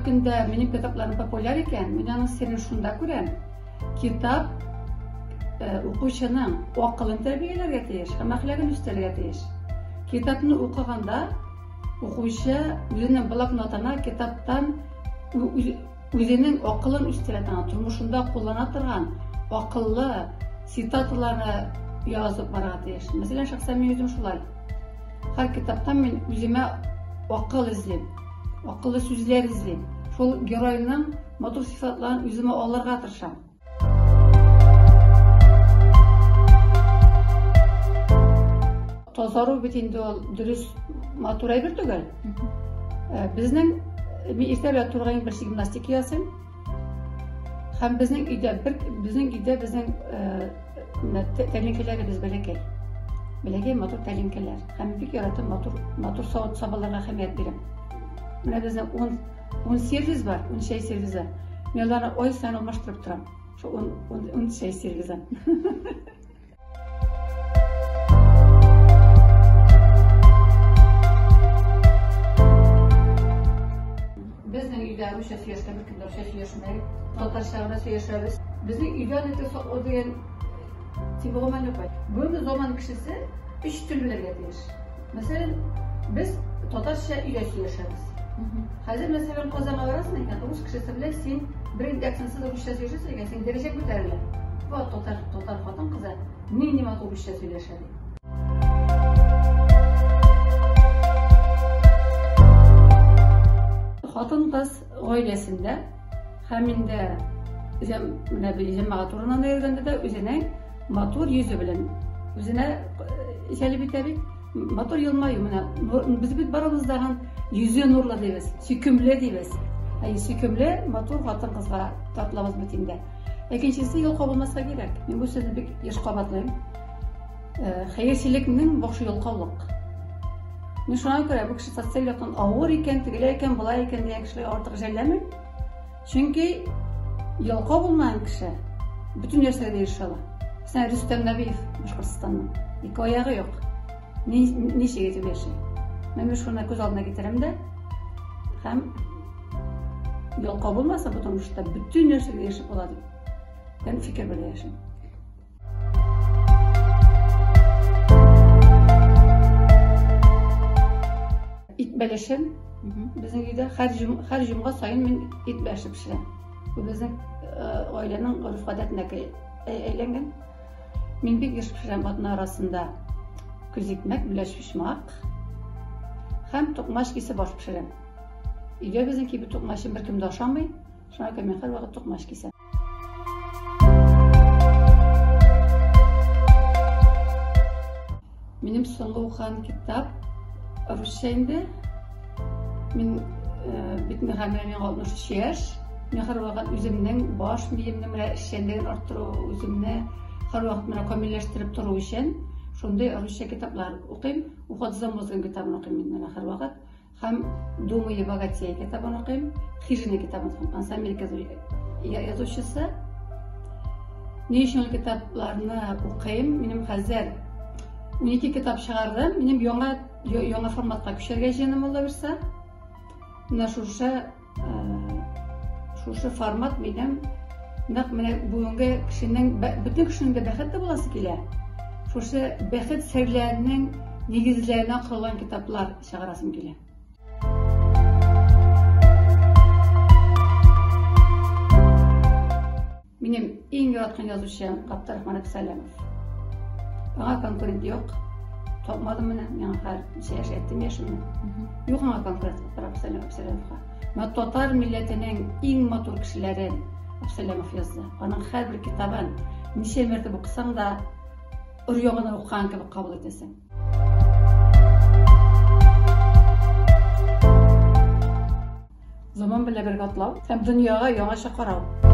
көндә минем китапларым популяр икән, мин аның серен шунда күрәм. Китап укучының акылын тәрбияләргә тиеш һәм әхлагын үстерергә тиеш. Китапны укыганда укучы үзенең блокнотына китаптан үзенең акылын үстерә торган, тормышында куллана торган акыллы цитаталарны язып барырга тиеш. Мәсәлән, шәхсән мин үзем шулай. Һәр китаптан мин үземә акыл эзлим, акыллы сүзләр эзлим. Шул геройның матур сыйфатларын үземә алырга тырышам. Тазару бит инде ул дөрес матур әйбер түгел. Безнең мин иртә белән торырга иң беренче гимнастика ясыйм. Һәм безнең өйдә бер безнең өйдә безнең менә тәлинкәләребез бәләкәй. Бәләкәй матур тәлинкәләр. Һәм бик яратам матур матур савыт сабаларга әһәмият бирәм. Менә безнең 10 10 сервиз бар, 10 чәй сервизы. Мин аларны ай саен алмаштырып торам. Шул 10 10 чәй сервизын. Безнең өйдә русча сөйләшкән беркем дә русча сөйләшмәй. Татарча гына сөйләшәбез. Безнең өйдә аны саклау дигән тема гомумән юк. Бүгенге заман кешесе өч тел белергә тиеш. Мәсәлән, без татарча өйдә сөйләшәбез. Хәзер, мәсәлән, Казанга барасың икән, рус кешесе белән син бер инде акцентсыз русча сөйләшәсең икән, синең дәрәҗәң күтәрелә. Бу татар, татар хатын-кызы нинди матур русча сөйләшә ди. Хатын-кыз гаиләсендә һәм инде менә җәмәгать урынында йөргәндә дә үзенең матур йөзе белән үзенә җәлеп итә бит. Матур елмаю менә без бит барыбыз да йөзе нурлы дибез, сөйкемле дибез. Әй, сөйкемле матур хатын-кызга тартылабыз бит инде. Икенчесе, ялкау булмаска кирәк. Мин бу сүзне бик еш кабатлыйм. Хәерчелекнең башы ялкаулык. Мин шуңа күрә бу кеше социаль яктан авыр икән, тегеләй икән, болай икән дигән кешеләргә артык жәлләмим. Чөнки ялкау булмаган кеше бөтен нәрсәгә дә ирешә ала. Мәсәлән, Рөстәм Нәбиев Башкортстанның ике аягы юк. Ничек итеп яши? Мин шуны күз алдына китерәм дә һәм ялкау булмаса бу тормышта бөтен нәрсәгә ирешеп була дип мин фикер белән яшим. Ит бәлешен безнең өйдә һәр җомга саен мин ит бәлеше пешерәм. Бу безнең гаиләнең гореф-гадәтенә әйләнгән. Мин бик еш пешерәм атна арасында көз икмәк, беләш почмак һәм токмач кисеп аш пешерәм. Өйдә безнең кибет токмачын беркем дә ашамый. Шуңа күрә мин һәрвакыт токмач кисәм. Минем соңгы укыган китап русча инде. Мин бит миңа 63 яшь. Мин һәрвакыт үземнең баш миемнең менә эшчәнлеген арттыру, үземне һәрвакыт менә камилләштереп тору өчен шундый русча китаплар укыйм. Уход за мозгом китабын укыйм мин менә һәрвакыт. Һәм Думы и богатей китабын укыйм, Хижина китабын укыйм. Ансы Америка язучысы. Ни өчен ул китапларны укыйм? Минем хәзер 12 китап чыгардым. Минем яңа яңа форматка күчәргә җыенам Алла бирсә. Менә шушы шушы формат минем нәкъ менә бүгенге кешенең бөтен кешенең дә бәхетле буласы килә. Шушы бәхет серләренең нигезләренә корылган китаплар чыгарасым килә. Минем иң яраткан язучым Габдрахман Әбсәләмов. Аңа конкурент юк. Тапмадым менә, миңа хәзер ничә яшь әйттем яшемне. Юк аңа конкурент Әбсәләмовка. Менә татар милләтенең иң матур кешеләрен Әбсәләмов язды. Аның һәрбер китабын ничә мәртәбә укысаң да, өр-яңадан укыган кебек кабул итәсең. Заман белән бергә атлау һәм дөньяга яңача карау.